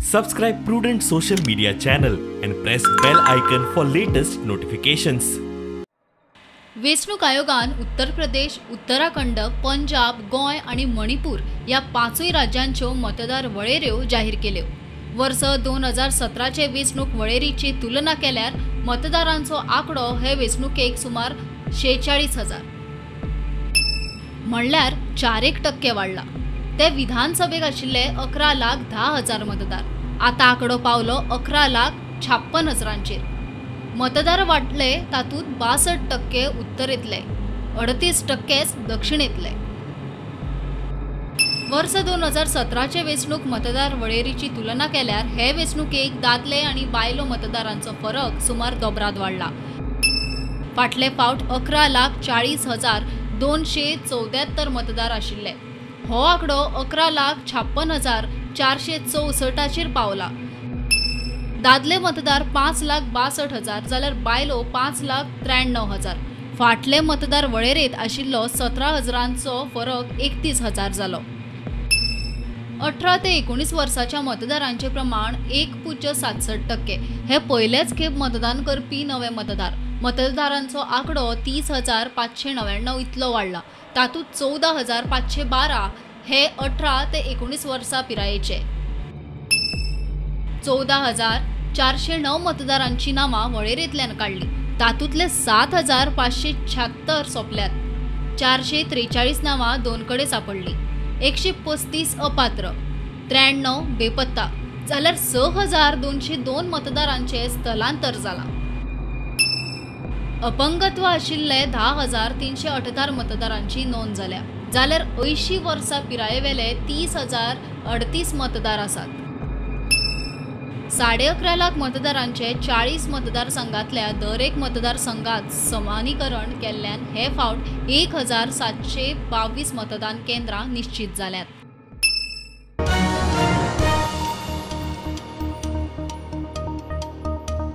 Subscribe Prudent social media channel and press bell icon for latest notifications. वेंचणूक आयोगान उत्तर प्रदेश, उत्तराखंड, पंजाब, गोंय आनी मणिपूर ह्या पांचूय राज्यांच्यो मतदार वळेऱ्यो जाहीर केल्यो. वर्स 2017चे वेंचणूक वळेरीची तुलना केल्यार मतदारांचो आंकडो हे वेंचणुकेक सुमार 46,000 म्हणल्यार 4% वाडला. ते विधानसभेक आशिल्ले 11,10,000 मतदार आतां आंकडो पावलो 11,56,000चेर. मतदार वाडले तातूंत 62% उत्तरेंतले, 38% दक्षिणेंतले. वर्स 2017चे वेंचणूक मतदार वळेरीची तुलना केल्यार हे वेंचणुकेक दादले आनी बायलो मतदारांचो फरक सुमार दोबराद वाडला. फाटले फावट 11,40,274 मतदार आशिल्ले. हो आंकडो 11,56,464चेर पावला. दादले मतदार 5,62,000 जाल्यार बायलो 5,93,000. फाटले मतदार वळेरेंत आशिल्लो 17,000चो फरक 31,000 जालो. 18 ते 19 वर्साच्या मतदारांचे प्रमाण 1.67%. हे पयलेच खेप मतदान करपी नवे मतदार. मतदारांचो आंकडो 30,599 इतलो वाडला. तातूंत 14,512 हे 18 ते 19 वर्सां पिरायेचे. 14,409 मतदारांची नांवां वळेरेंतल्यान काडली. तातूंतले 7,576 सोंपल्यात. 443 नांवां दोन कडेन सांपडली. 135 अपात्र, 93 बेपत्ता जाल्यार 6,202 मतदारांचें स्थलांतर जालां. अपंगत्व आशिल्ले 10,378 मतदारांची नोंद जाल्या, जाल्यार 80 वर्सां पिरायेवेले 30,038 मतदार आसात. 11.5 लाख मतदारांचे 40 मतदारसंघांतल्या दर एक मतदारसंघात समानीकरण केल्ल्यान हे फावट 1,722 मतदान केंद्रां निश्चित जाल्यात.